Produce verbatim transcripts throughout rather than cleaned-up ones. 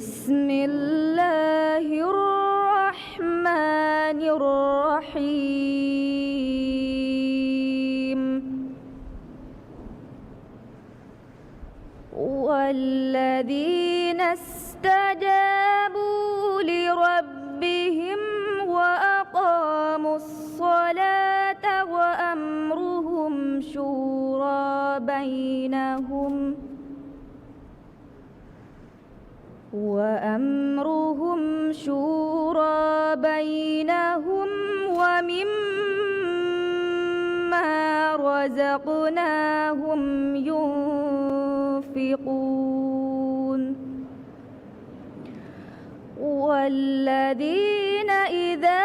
بسم الله الرحمن الرحيم. والذين استجابوا لربهم وأقاموا الصلاة وأمرهم شورى بينهم وأمرهم شورى بينهم ومما رزقناهم ينفقون. والذين إذا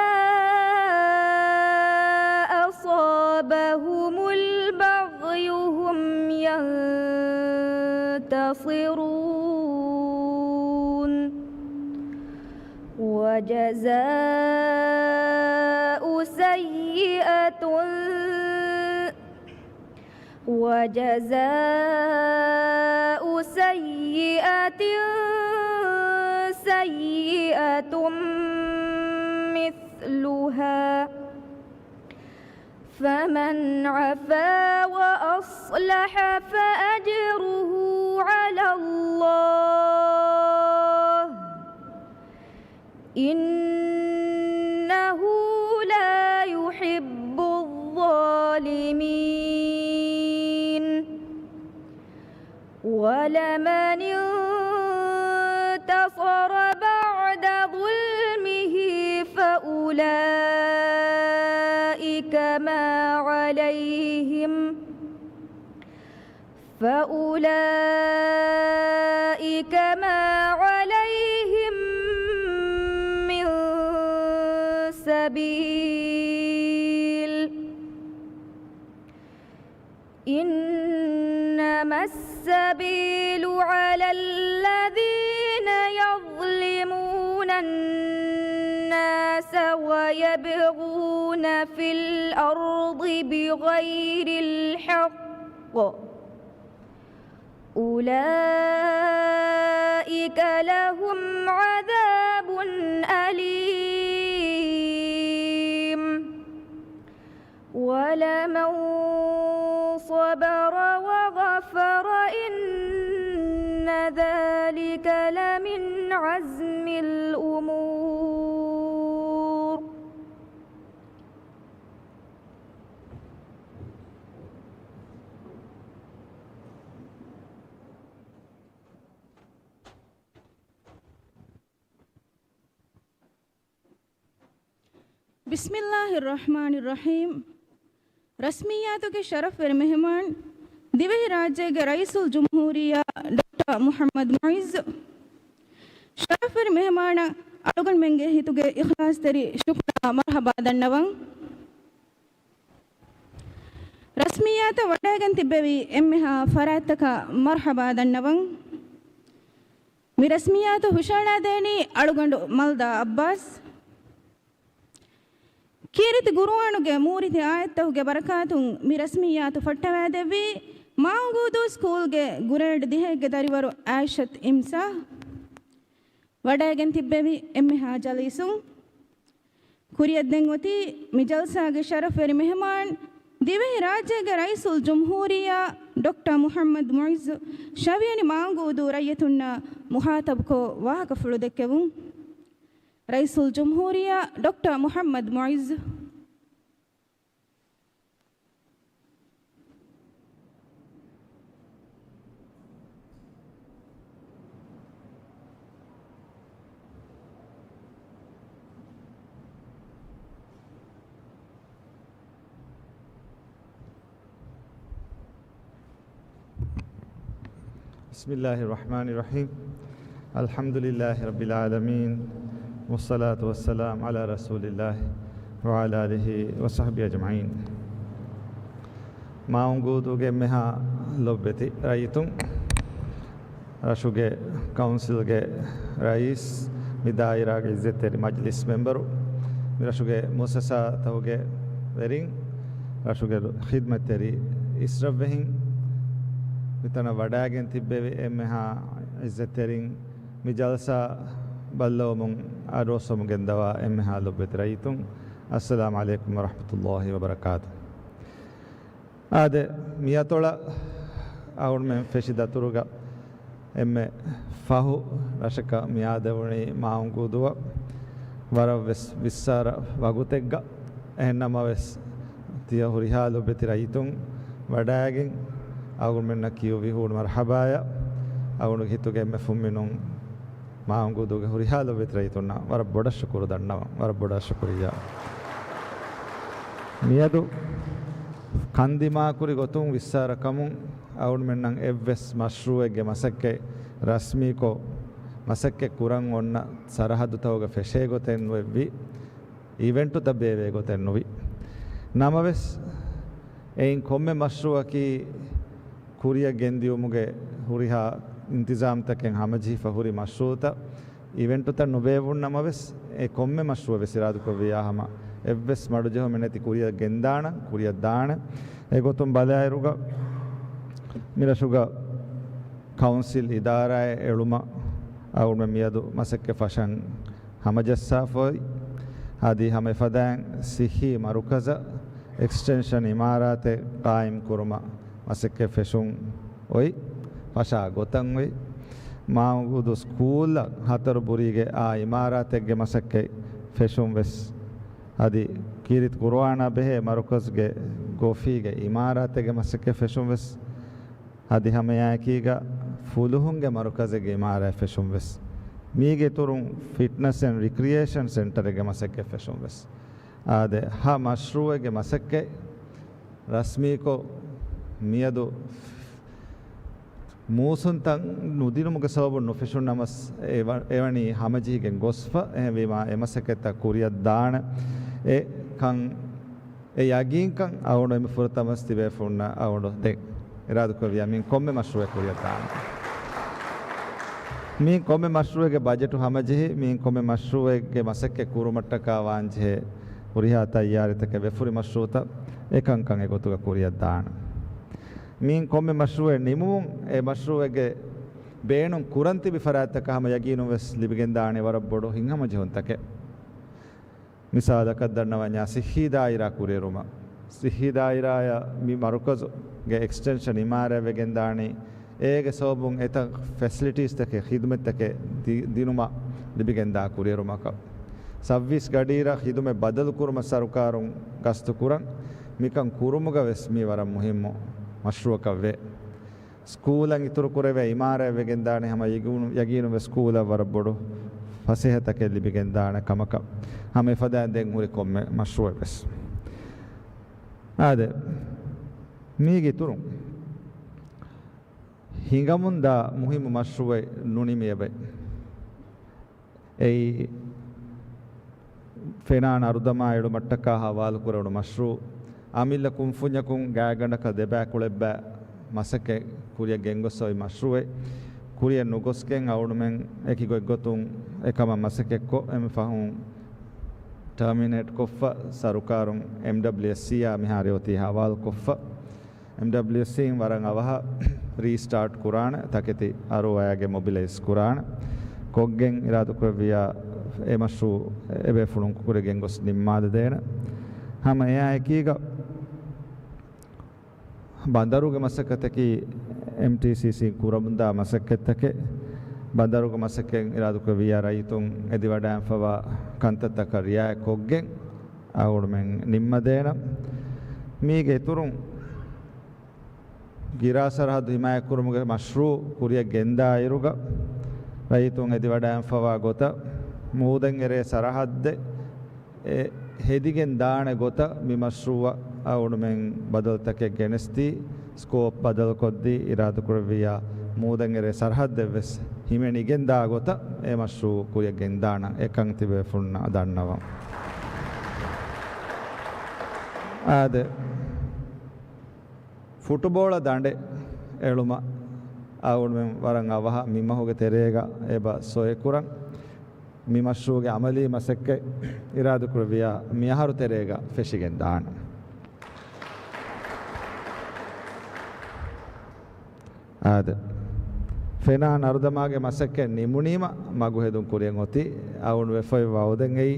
أصابهم البغي هم ينتصرون. وجزاء سيئة وجزاء سيئة سيئة مثلها فمن عفا وأصلح فأجره على الله إنه لا يحب الظالمين. ولمن انتصر بعد ظلمه فأولئك ما عليهم فأولئك ما عليهم من سبيل إنما السبيل على الذين يظلمون الناس ويبغون في الأرض بغير الحق أولئك لهم عذاب أليم. ولمن صبر وغفر إن ذلك لمن عزم الأمور. بسم الله الرحمن الرحيم. ރަސްމިއްޔާތުގެ ޝަރަފްވެރި މެހެމާން، ދިވެހިރާއްޖޭގެ ރައީސުލްޖުމްހޫރިއްޔާ ޑޮކްޓަރ މުޙައްމަދު މުޢިއްޒު. ޝަރަފްވެރި މެހެމާނަށް އަޅުގަނޑުމެންގެ ހިތުގެ އިޚްލާޞްތެރި ޝުކުރާ މަރްޙަބާ ދަންނަވަން. ރަސްމިއްޔާތަށް ވަޑައިގެން ތިއްބެވި އެންމެހާ ފަރާތްތަކަށް މަރްޙަބާ ދަންނަވަން. މި ރަސްމިއްޔާތު ހުށަހަޅާދޭނީ އަޅުގަނޑު މަލްދާ އައްބާސް. ކީރިތި ގުރުއާނުގެ މޫރިތި އާޔަތްތަކުގެ ބަރަކާތުން މި ރަސްމިއްޔާތު ފައްޓަވައިދެއްވީ މާއުނގޫދޫ ސްކޫލްގެ ގްރޭޑް ދިހައެއްގެ ދަރިވަރު އާއިޝަތު އިމްސާ. ވަޑައިގެން ތިއްބެވި އެންމެހާ ޖަލީސުން. ކުރިއަށް ދެން އޮތީ މި ޖަލްސާގެ ޝަރަފްވެރި މެހެމާން، ދިވެހި ރާއްޖޭގެ ރައީސުލްޖުމްހޫރިއްޔާ ޑޮކްޓަރ މުޙައްމަދު މުޢިއްޒު، ށަވިޔަނި މާއުނގޫދޫ ރައްޔިތުންނާ މުޚާޠަބުކޮށް ވާހަކަފުޅު ދެއްކެވުން. ރައީސުލްޖުމްހޫރިއްޔާ ޑޮކްޓަރ މުޙައްމަދު މުޢިއްޒު. بسم الله الرحمن الرحيم. الحمد لله رب العالمين. والصلاة والسلام على رسول الله وعلى آله وصحبه أجمعين. މާއުނގޫދޫގެ އެންމެހާ ލޮބުވެތި ރައްޔިތުން، ރަށުގެ ކައުންސިލްގެ ރައީސް، މި ދާއިރާގެ އިއްޒަތްތެރި މަޖްލިސް މެމްބަރު، މި ރަށުގެ މުއައްސަސާތަކުގެ ވެރިން، ރަށުގެ ޚިދްމަތްތެރި އިސްރަށްވެހިން، މިތަނަށް ވަޑައިގެން ތިއްބެވި އެންމެހާ އިއްޒަތްތެރިން، މި ޖަލްސާ ބައްލަވަމުން އަޑުއައްސަމުން ގެންދަވާ އެންމެހާ ލޮބުވެތި ރައްޔިތުން، އައްސަލާމް ޢަލައިކުމް ވަރަޙްމަތުﷲ ވަބަރަކާތު. އާދެ، މިއަތޮޅަށް އަޅުގަނޑުމެން ފެށި ދަތުރުގަ އެންމެ ފަހު ރަށަކަށް މިއާދެވުނީ މާއުނގޫދޫއަށް. ވަރަށް ވެސް ވިއްސާރަ ވަގުތެއްގަ. އެހެންނަމަވެސް، ތިޔަ ހުރިހާ ލޮބުވެތި ރައްޔިތުން ވަޑައިގެން އަޅުގަނޑުމެންނަށް ކިޔުއްވި ހޫނު މަރުޙަބާއަށް އަޅުގަނޑުގެ ހިތުގެ އެންމެ ފުންމިނުން މާއުނގޫދޫގެ ހުރިހާ ލޮބުވެތި ރައްޔިތުންނަށް ވަރަށް ބޮޑަށް ޝުކުރު ދަންނަވަން. ވަރަށް ބޮޑަށް ޝުކުރިއްޔާ. މިއަދު ކަންދިމާކުރި ގޮތުން ވިއްސާރަ ކަމުން އަޅުގަނޑުމެންނަށް އެއްވެސް މަޝްރޫއެއްގެ މަސައްކަތް ރަސްމީކޮށް، މަސައްކަތް ކުރަން އޮންނަ ސަރަހައްދުތަކުގަ ފެށޭ ގޮތެއް ނުއެއްވި، އިވެންޓުތައް ބޭއްވޭ ގޮތެއް ނުވި. ނަމަވެސް، އެއިން ކޮންމެ މަޝްރޫއަކީ ކުރިއަށް ގެންދިޔުމުގެ ހުރިހާ އިންތިޒާމްތަކެއް ހަމަޖެހިފަ ހުރި މަޝްރޫއުތައް، އިވެންޓުތައް ނުބޭއްވުން ނަމަވެސް، އެ ކޮންމެ މަޝްރޫއެއް ވެސް އިރާދަކުރެއްވިއްޔާ ހަމަ އެއްވެސް މަޑުޖެހުމެއް ނެތި ކުރިއަށް ގެންދާނަން، ކުރިއަށް ދާނެ. އެގޮތުން ބަލާއިރުގަ، މިރަށުގަ ކައުންސިލް އިދާރާއެއް އެޅުމަށް އަޅުގަނޑުމެން މިއަދު މަސައްކަތް ފަށަން ހަމަޖައްސާފަ އޮތް. އަދި ހަމަ އެފަދައިން ސިއްހީ މަރުކަޒަށް އެކްސްޓެންޝަން އިމާރާތެއް ޤާއިމް ކުރުމަށް މަސައްކަތް ފެށުން އޮތް، ފަށާ ގޮތަށް އޮތް. މާއުނގޫދޫ ސްކޫލަށް ހަތަރު ބުރީގެ އާ އިމާރާތެއްގެ މަސައްކަތް ފެށުން ވެސް، އަދި ކީރިތި ޤުރުއާނާ ބެހޭ މަރުކަޒުގެ ގޮފީގެ އިމާރާތެއްގެ މަސައްކަތް ފެށުން ވެސް، އަދި ހަމައެއާއެކީގަ ފުލުހުންގެ މަރުކަޒެއްގެ އިމާރާތް ފެށުން ވެސް، މީގެ އިތުރުން ފިޓްނަސް އެންޑް ރިކްރިއޭޝަން ސެންޓަރެއްގެ މަސައްކަތް ފެށުން ވެސް، އާދެ، ހަ މަޝްރޫއެއްގެ މަސައްކަތް ރަސްމީކޮށް، މިއަދު މޫސުންތައް ނުދިނުމުގެ ސަބަބުން ނުފެށުން ނަމަސް، އެ ވަ-، އެވަނީ ހަމަޖެހިގެން ގޮސްފަ. އެހެންވީމާ، އެ މަސައްކަތްތައް ކުރިއަށް ދާނެ އެ ކަން، އެ ޔަގީންކަން އަޅުގަނޑު އެންމެ ފުރަތަމަސް ތިބޭފުޅުންނަށް އަޅުގަނޑު ދެން އިރާދަކުރެއްވިއްޔާ މިއިން ކޮންމެ މަޝްރޫއެއް ކުރިއަށް ދާނެ. މިއިން ކޮންމެ މަޝްރޫއެއްގެ ބަޖެޓު ހަމަޖެހި، މިއިން ކޮންމެ މަޝްރޫއެއްގެ މަސައްކަތް ކުރުމަށްޓަކާ ވާންޖެހޭ ހުރިހާ ތައްޔާރީތަކެއް، ވެފުރި މަޝްރޫއުތައް އެކަންކަން އެގޮތުގަ ކުރިއަށް ދާނެ. މިއިން ކޮންމެ މަޝްރޫއެއް ނިމުމުން، އެ މަޝްރޫއެއްގެ ބޭނުން ކުރަން ތިބި ފަރާތްތަކަށް ހަމަ ޔަގީނުން ވެސް ލިބިގެންދާނެ ވަރަށް ބޮޑު ހިތްހަމަޖެހުންތަކެއް. މިސާލަކަށް ދަންނަވަންޏާ، ސިއްހީ ދާއިރާ ކުރިއެރުމަށް، ސިއްހީ ދާއިރާއަށް މި މަރުކަޒުގެ އެކްސްޓެންޝަން އިމާރާތް ވެގެންދާނީ، އޭގެ ސަބަބުން އެތައް ފެސިލިޓީސްތަކެއް، ޚިދުމަތްތަކެއް ދި-، ދިނުމަށް ލިބިގެންދާ ކުރިއެރުމަކަށް. ސައްވީސް ގަޑިއިރަށް ޚިދުމަތް ބަދަލު ކުރުމަށް ސަރުކާރުން ގަސްތު ކުރަން. މިކަން ކުރުމުގަ ވެސް މީ ވަރަށް މުހިއްމު މަޝްރޫއަކަށް ވޭ. ސްކޫލަށް އިތުރު ކުރެވޭ އިމާރާތް ވެގެންދާނެ ހަމަ ޔަގީނު-، ޔަގީނުން ވެސް ސްކޫލަށް ވަރަށް ބޮޑު ފަސޭހަތަކެއް ލިބިގެންދާނެ ކަމަކަށް. ހަމަ އެފަދައިން ދެން ހުރި ކޮންމެ މަޝްރޫއެއް ވެސް. އާދެ، މީގެ އިތުރުން ހިނގަމުންދާ މުހިއްމު މަޝްރޫއެއް ނުނިމި އެބައި. އެއީ، ފެނާން އަރުދަމާ އެޅުމަށްޓަކާ ހަވާލުކުރެވުނު މަޝްރޫއު، އަމިއްލަ ކުންފުންޏަކުން ގާތްގަނޑަކަށް ދެބައިކުޅައެއްބައި މަސައްކަތް ކުރިއަށް ގެންގޮސް އޮތް މަޝްރޫއެއް. ކުރިއަށް ނުގޮސްގެން އަޅުގަނޑުމެން އެކި ގޮތްގޮތުން އެކަމަށް މަސައްކަތްކޮށް، އެންމެ ފަހުން ޓާމިނޭޓްކޮށްފަ، ސަރުކާރުން އެމްޑަބްލިއުއެސްސީއާ މިހާރު އޮތީ ހަވާލުކޮށްފަ. އެމްޑަބްލިއުއެސްސީން ވަރަށް އަވަހަށް ރީސްޓާޓް ކުރާނެ، ތަކެތި އަރުވައިގެ މޮބިލައިޒް ކުރާނެ. ކޮށްގެން އިރާދަކުރެއްވިއްޔާ، އެ މަޝްރޫއު އެބޭފުޅުން ކުރި ގެންގޮސް ނިންމާލަދޭނެ. ހަމަ އެއާ އެކީގަ، ބަނދަރުގެ މަސައްކަތަކީ އެމްޓީސީސީ ކުރަމުންދާ މަސައްކަތްތަކެއް. ބަނދަރުގެ މަސައްކަތް އިރާދަކުރެއްވިއްޔާ، ރައްޔިތުން އެދިވަޑައިންފަވާ ކަންތައްތަކަށް ރިއާޔަތްކޮށްގެން އަޅުގަނޑުމެން ނިންމަދޭނަން. މީގެ އިތުރުން ގިރާ ސަރަހައްދު ހިމާޔަތްކުރުމުގެ މަޝްރޫއު ކުރިއަށް ގެންދާއިރުގަ، ރައްޔިތުން އެދިވަޑައިންފަވާ ގޮތަށް މޫދަށް އެރޭ ސަރަހައްދެއް އެ ހެދިގެން ދާނެ ގޮތަށް މި މަޝްރޫއަށް އަޅުގަނޑުމެން ބަދަލުތަކެއް ގެނެސްދީ، ސްކޯޕް ބަދަލުކޮށްދީ، އިރާދަކުރެއްވިއްޔާ މޫދަށް އެރޭ ސަރަހައްދެއްވެސް ހިމެނިގެންދާ ގޮތަށް އެ މަޝްރޫއު ކުރިއަށް ގެންދާނަން. އެކަން ތިބޭފުޅުންނަށް ދަންނަވަން. އާދެ، ފުޓުބޯޅަ ދަނޑެއް އެޅުމަށް އަޅުގަނޑުމެން ވަރަށް އަވަހަށް މި މަހުގެ ތެރޭގަ އެބަ ސޮއެކުރަން. މި މަޝްރޫއުގެ އަމަލީ މަސައްކަތް އިރާދަކުރެއްވިއްޔާ މިއަހަރު ތެރޭގަ ފެށިގެން ދާނެ. އާދެ، ފެނާން އަރުދަމާގެ މަސައްކަތް ނިމުނީމަ މަގު ހެދުން ކުރިއަށް އޮތީ. އަޅުގަނޑު ވެފައި ވައުދެއް އެއީ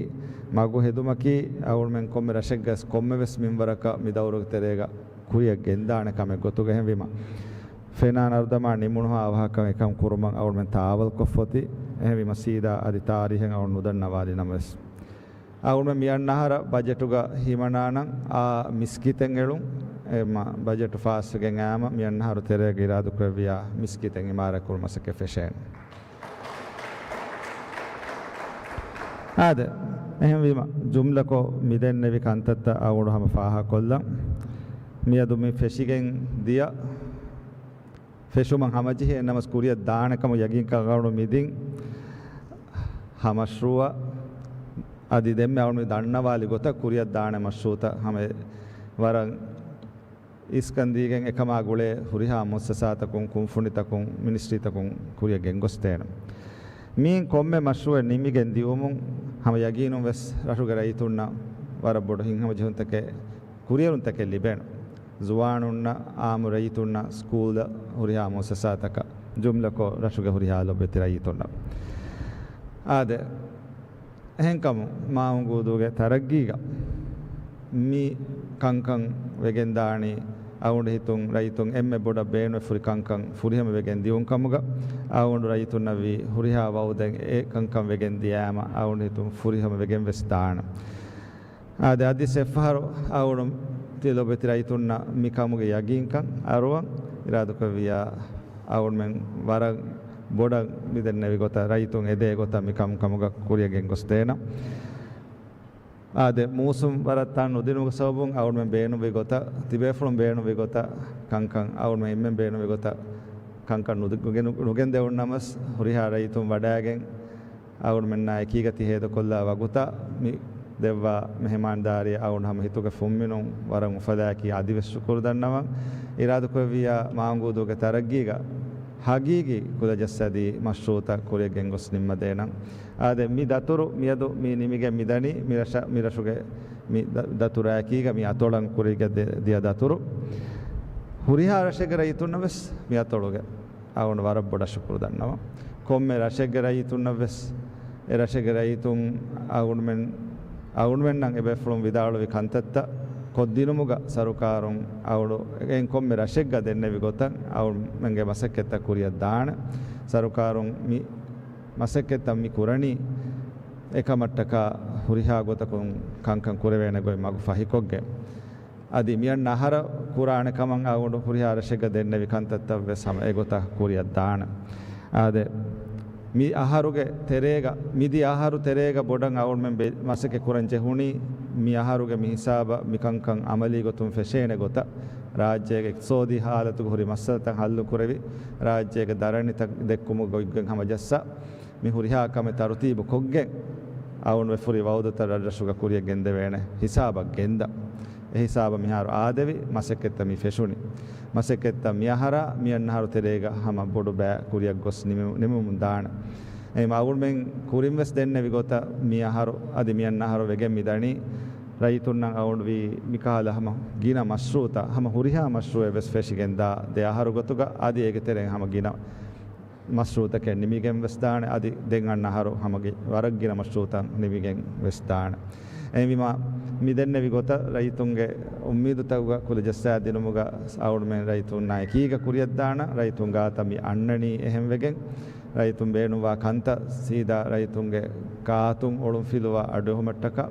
މަގު ހެދުމަކީ އަޅުގަނޑުމެން ކޮންމެ ރަށެއްގަސް ކޮންމެވެސް މިންވަރަކަށް މި ދައުރުގެ ތެރޭގަ ކުރިއަށް ގެންދާނެ ކަމެއް ގޮތުގަ. އެހެންވީމަ، ފެނާން އަރުދަމާ ނިމުނުހާ އަވަހަކަށް އެކަން ކުރުމަށް އަޅުގަނޑުމެން ތާވަލްކޮށްފޮތި. އެހެންވީމަ، ސީދާ އަދި ތާރީހެއް އަޅުގަނޑު ނުދަންނަވާލި ނަމަވެސް، އަޅުގަނޑުމެން މިއަންނަ އަހަރަށް ބަޖެޓުގަ ހިމަނާނަން އާ މިސްކިތެއް އެޅުން. އެ މަ-، ބަޖެޓު ފާސްވެގެން އައީމަ މިއަންނަ އަހަރު ތެރޭގަ އިރާދަކުރެއްވިއްޔާ މިސްކިތެއް އިމާރާތްކުރުމަށް މަސައްކަތް ފެށޭނެ. އާދެ، އެހެންވީމަ، ޖުމްލަކޮށް މިދެންނެވި ކަންތައްތައް އަޅުގަނޑު ހަމަ ފާހަގަކޮށްލަން. މިއަދު މި ފެށިގެން ދިޔަ ފެށުމަށް ހަމަޖެހޭ ނަމަސް ކުރިއަށް ދާނެ ކަމަށް ޔަގީންކަން އަޅުގަނޑު މިދިން. ހަ މަޝްރޫއަށް އަދި ދެންމެ އަޅުގަނޑު ދަންނަވާލި ގޮތަށް ކުރިއަށް ދާނެ މަޝްރޫއުތައް ހަމަ ވަރަށް އިސްކަން ދީގެން އެކަމާ ގުޅޭ ހުރިހާ މުއައްސަސާތަކުން، ކުންފުނިތަކުން، މިނިސްޓްރީތަކުން ކުރިއަށް ގެންގޮސްދޭނެ. މިއިން ކޮންމެ މަޝްރޫއެއް ނިމިގެން ދިއުމުން ހަމަ ޔަގީނުން ވެސް ރަށުގެ ރައްޔިތުންނަށް ވަރަށް ބޮޑު ހިތްހަމަޖެހުންތަކެއް، ކުރިއެރުންތަކެއް ލިބޭނެ. ޒުވާނުންނަށް، އާއްމު ރައްޔިތުންނަށް، ސްކޫލަށް، ހުރިހާ މުއައްސަސާތަކަށް، ޖުމްލަކޮށް ރަށުގެ ހުރިހާ ލޮބުވެތި ރައްޔިތުންނަށް. އާދެ، އެހެންކަމުން މާ އުނގޫދޫގެ ތަރައްގީގަ މި ކަންކަން ވެގެންދާނީ އަޅުގަނޑު ހިތުން ރައްޔިތުން އެންމެ ބޮޑަށް ބޭނުންވެފަ ހުރި ކަންކަން ފުރިހަމަވެގެން ދިއުން ކަމުގަ. އަޅުގަނޑު ރައްޔިތުންނަށް ވީ ހުރިހާ ވައުދެއް އެ ކަންކަން ވެގެން ދިޔައިމަ އަޅުގަނޑު ހިތުން ފުރިހަމަވެގެން ވެސް ދާނެ. އާދެ، އަދި އެއްފަހަރު އަޅުގަނޑު ތި ލޮބުވެތި ރައްޔިތުންނަށް މި ކަމުގެ ޔަގީންކަން އަރުވަން އިރާދަކުރެއްވިއްޔާ، އަޅުގަނޑުމެން ވަރަށް ބޮޑަށް މިދެންނެވި ގޮތަށް ރައްޔިތުން އެދޭ ގޮތަށް މި ކަންކަމުގަ ކުރިއަށް ގެންގޮސްދޭނަން. އާދެ، މޫސުން ވަރަށް ތަން ނުދިނުމުގެ ސަބަބުން އަޅުގަނޑުމެން ބޭނުންވި ގޮތަށް، ތިބޭފުޅުން ބޭނުންވި ގޮތަށް ކަންކަން، އަޅުގަނޑުމެން އެންމެން ބޭނުންވި ގޮތަށް ކަންކަން ނުދި-، ނުގެނު-، ނުގެންދެވުނު ނަމަސް، ހުރިހާ ރައްޔިތުން ވަޑައިގެން، އަޅުގަނޑުމެންނާ އެކީގަ ތި ހޭދަކޮށްލާ ވަގުތަށް މި ދެއްވާ މެހެމާންދާރީ އަޅުގަނޑު ހަމަ ހިތުގެ ފުންމިނުން ވަރަށް އުފަލާއެކީ އަދިވެސް ޝުކުރު ދަންނަވަން. އިރާދަކުރެއްވިއްޔާ މާ އުނގޫދޫގެ ތަރައްގީގަ ހަގީގީ ކުލަޖައްސާދީ މަޝްރޫއުތައް ކުރިއަށް ގެންގޮސް ނިންމަދޭނަން. އާދެ، މި ދަތުރު މިއަދު މި ނިމިގެން މިދަނީ މި ރަށަ-، މި ރަށުގެ މި ދަ-، ދަތުރާއެކީގަ މި އަތޮޅަށް ކުރިއަށް ދެ-، ދިޔަ ދަތުރު. ހުރިހާ ރަށެއްގެ ރައްޔިތުންނަށް ވެސް މި އަތޮޅުގެ އަޅުގަނޑު ވަރަށް ބޮޑަށް ޝުކުރު ދަންނަވަން. ކޮންމެ ރަށެއްގެ ރައްޔިތުންނަށް ވެސް، އެ ރަށެއްގެ ރައްޔިތުން އަޅުގަނޑުމެން، އަޅުގަނޑުމެންނަށް އެބޭފުޅުން ވިދާޅުވި ކަންތައްތައް ކޮށްދިނުމުގަ ސަރުކާރުން އަޅުގަނޑު އެން ކޮންމެ ރަށެއްގަ ދެންނެވި ގޮތަށް އަޅުގަނޑުމެންގެ މަސައްކަތްތައް ކުރިއަށް ދާނެ. ސަރުކާރުން މި މަސައްކަތްތައް މި ކުރަނީ އެކަމަށްޓަކާ ހުރިހާ ގޮތަކުން ކަންކަން ކުރެވޭނެ ގޮތް މަގު ފަހިކޮށްގެން. އަދި މިއަންނަ އަހަރަށް ކުރާނެ ކަމަށް އަޅުގަނޑު ހުރިހާ ރަށެއްގަ ދެންނެވި ކަންތައްތައް ވެސް ހަމަ އެގޮތަށް ކުރިއަށް ދާނެ. އާދެ، މި އަހަރުގެ ތެރޭގަ، މިދިޔަ އަހަރު ތެރޭގަ ބޮޑަށް އަޅުގަނޑުމެން ބެ-، މަސައްކަތް ކުރަން ޖެހުނީ މި އަހަރުގެ މި ހިސާބަށް މި ކަންކަން އަމަލީ ގޮތުން ފެށޭނެ ގޮތަށް، ރާއްޖޭގެ އިޤްތިޞާދީ ހާލަތުގެ ހުރި މައްސަލަތައް ހައްލު ކުރެވި، ރާއްޖޭގެ ދަރަނިތައް ދެއްކުމުގެ ގޮތްގޮތް ހަމަޖައްސާ، މި ހުރިހާ ކަމެއް ތަރުތީބު ކޮށްގެން، އަޅުގަނޑު ވެފަ ހުރި ވައުދުތައް ރަށްރަށުގަ ކުރިއަށް ގެންދެވޭނެ ހިސާބަށް ގެންދަން. އެ ހިސާބަށް މިހާރު އާދެވި މަސައްކަތްތައް މި ފެށުނީ. މަސައްކަތްތައް މި އަހަރާ، މި އަންނަ އަހަރު ތެރޭގަ ހަމަ ބޮޑު ބައެއް ކުރިއަށް ގޮސް ނިމި-، ނިމުމުން ދާނެ. އެހެންވީމަ އަޅުގަނޑުމެން ކުރިން ވެސް ދެންނެވި ގޮތަށް މި އަހަރު އަދި މި އަންނަ އަހަރު ވެގެން މި ދަނީ، ރައްޔިތުންނަށް އަޅުގަނޑު ވީ މިކަހަލަ ހަމަ ގިނަ މަޝްރޫއުތައް، ހަމަ ހުރިހާ މަޝްރޫއެއް ވެސް ފެށިގެން ދާ ދެ އަހަރު ގޮތުގަ އަދި އޭގެ ތެރެއިން ހަމަ ގިނަ މަޝްރޫއުތަކެއް ނިމިގެން ވެސް ދާނެ. އަދި ދެން އަންނަ އަހަރު ހަމަ ގި-، ވަރަށް ގިނަ މަޝްރޫއުތައް ނިމިގެން ވެސް ދާނެ. އެހެންވީމަ، މި ދެންނެވި ގޮތަށް ރައްޔިތުންގެ އުއްމީދުތަކުގަ ކުލަ ޖައްސާދިނުމުގަ އަޅުގަނޑުމެން ރައްޔިތުންނާ އެކީގަ ކުރިއަށްދާނަން. ރައްޔިތުން ގާތަށް މި އަންނަނީ އެހެންވެގެން، ރައްޔިތުން ބޭނުންވާ ކަންތައް ސީދާ ރައްޔިތުންގެ ގާތުން އޮޅުންފިލުވާ އަޑުއެހުމަށްޓަކާ،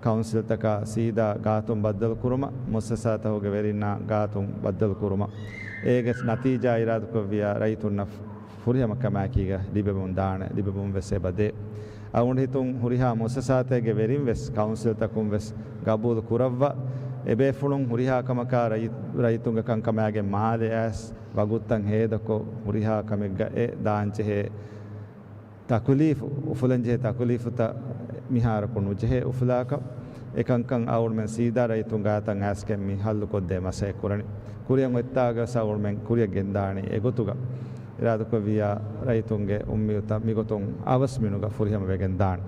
ކައުންސިލްތަކާ ސީދާ ގާތުން ބައްދަލުކުރުމަށް، މުއައްސަސާތަކުގެ ވެރިންނާ ގާތުން ބައްދަލުކުރުމަށް. އޭގެ ނަތީޖާ އިރާދަކުރެއްވިއްޔާ ރައްޔިތުންނަށް ފުރިހަމަކަމާއެކީގަ ލިބެމުން ދާނެ، ލިބެމުން ވެސް އެބަދޭ. އަޅުގަނޑު ހިތުން ހުރިހާ މުއައްސަސާތަކުގެ ވެރިން ވެސް، ކައުންސިލްތަކުން ވެސް ގަބޫލު ކުރައްވާ، އެބޭފުޅުން ހުރިހާ ކަމަކާ ރައްޔި-، ރައްޔިތުންގެ ކަންކަމާގެ މާލެ އައިސް ވަގުތުތައް ހޭދަކޮށް، ހުރިހާ ކަމެއްގަ އެ ދާންޖެހޭ ތަކުލީފު، އުފުލަންޖެހޭ ތަކުލީފުތައް މިހާރަކު ނުޖެހޭ އުފުލާކަށް، އެކަންކަން އަޅުގަނޑުމެން ސީދާ ރައްޔިތުން ގާތަށް އައިސްގެން މި ހައްލުކޮށްދޭ މަސައްކަތް ކުރަނީ. ކުރިއަށް އޮތްތާގަސް އަޅުގަނޑުމެން ކުރިއަށް ގެންދާނީ އެގޮތުގަ. އިރާދަކުރެއްވިއްޔާ ރައްޔިތުންގެ އުއްމީދުތައް މިގޮތުން އަވަސް މިނުގަ ފުރިހަމަ ވެގެން ދާނެ.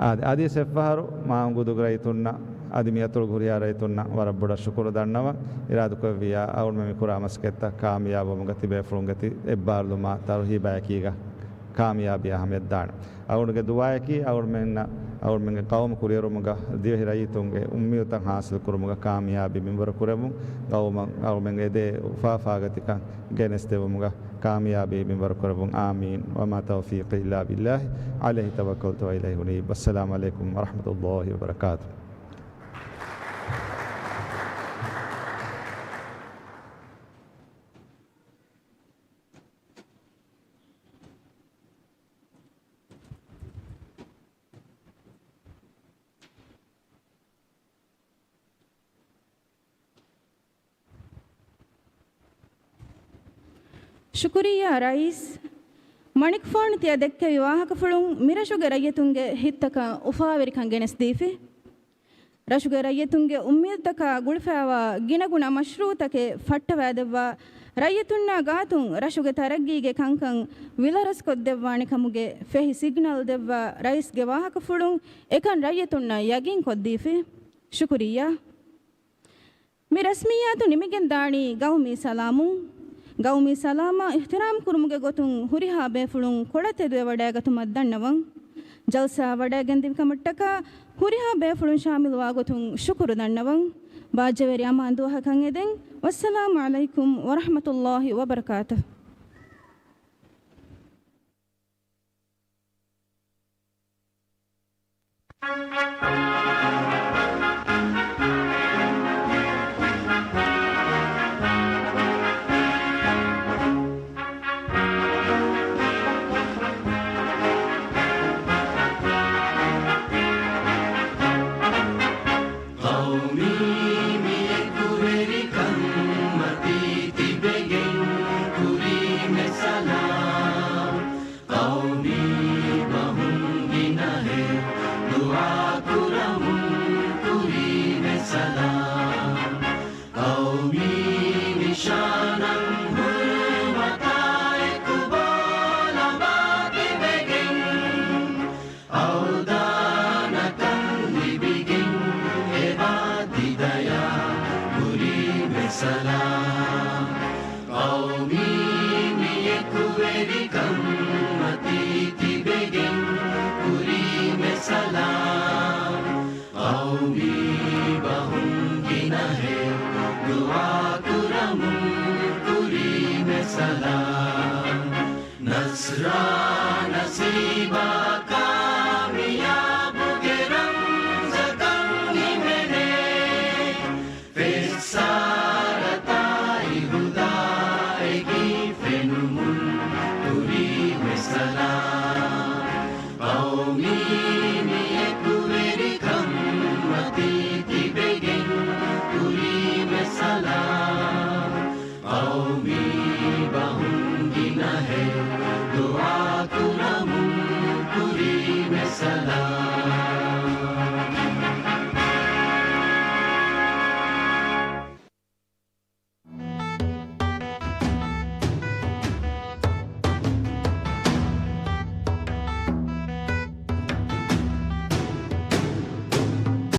އާދެ، އަދިވެސް އެއްފަހަރު މާ އުނގޫދޫގެ ރައްޔިތުންނަށް އަދި މިއަތޮޅުގެ ހުރިހާ ރައްޔިތުންނަށް ވަރަށް ބޮޑަށް ޝުކުރު ދަންނަވަން. އިރާދަކުރެއްވިއްޔާ އަޅުގަނޑުމެން މި ކުރާ މަސައްކަތްތައް ކާމިޔާބުވުމުގަ ތިބޭފުޅުންގެ ތި އެއްބާރުލުމާ ތަރުހީބާއެކީގަ ކާމިޔާބީ އަހައްމިޔަތު ދާނެ. އަޅުގަނޑުގެ ދުޢާއަކީ އަޅުގަނޑުމެންނަށް އަޅުގަނޑުމެންގެ ޤައުމު ކުރިއެރުމުގަ ދިވެހި ރައްޔިތުންގެ އުއްމީދުތައް ޙާޞިލު ކުރުމުގަ ކާމިޔާބީ މިންވަރު ކުރެއްވުން. ޤައުމަށް އަޅުގަނޑުމެންގެ އެދޭ އުފާ އުފާގަތިކަން ގެނެސްދެވުމުގަ ކާމިޔާބީ މިންވަރު ކުރެއްވުން. އާމީން. وما توفيقي إلا بالله عليه توكلت وإليه أنيب. والسلام عليكم ورحمة الله وبركاته. ޝުކުރިއްޔާ ރައީސް. މަނިކުފާނު ތިޔަ ދެއްކެވި ވާހަކަފުޅުން މިރަށުގެ ރައްޔިތުންގެ ހިތްތަކަށް އުފާވެރިކަން ގެނެސްދީފި. ރަށުގެ ރައްޔިތުންގެ އުއްމީދުތަކާ ގުޅިފައިވާ ގިނަގުނަ މަޝްރޫޢުތަކެއް ފައްޓަވައިދެއްވާ، ރައްޔިތުންނާ ގާތުން ރަށުގެ ތަރައްގީގެ ކަންކަން ވިލަރަސްކޮށްދެއްވާނެ ކަމުގެ ފެހި ސިގްނަލް ދެއްވާ ރައީސްގެ ވާހަކަފުޅުން އެކަން ރައްޔިތުންނަށް ޔަގީންކޮށްދީފި. ޝުކުރިއްޔާ. މި ރަސްމިއްޔާތު ނިމިގެން ދާނީ ގައުމީ ސަލާމުން. ގައުމީ ސަލާމާ އިޙްތިރާމް ކުރުމުގެ ގޮތުން ހުރިހާ ބޭފުޅުން ކޮޅަށް ތެދުވެވަޑައިގަތުމަށް ދަންނަވަން. ޖަލްސާ ވަޑައިގެންދިވި ކަމަށްޓަކާ ހުރިހާ ބޭފުޅުން ޝާމިލުވާ ގޮތުން ޝުކުރު ދަންނަވަން. ބާއްޖަވެރި އަމާން ދުވަހަކަށް އެދެން. ވައްސަލާމު ޢަލައިކުމް ވަރަޙްމަތުﷲި ވަބަރަކާތުހު.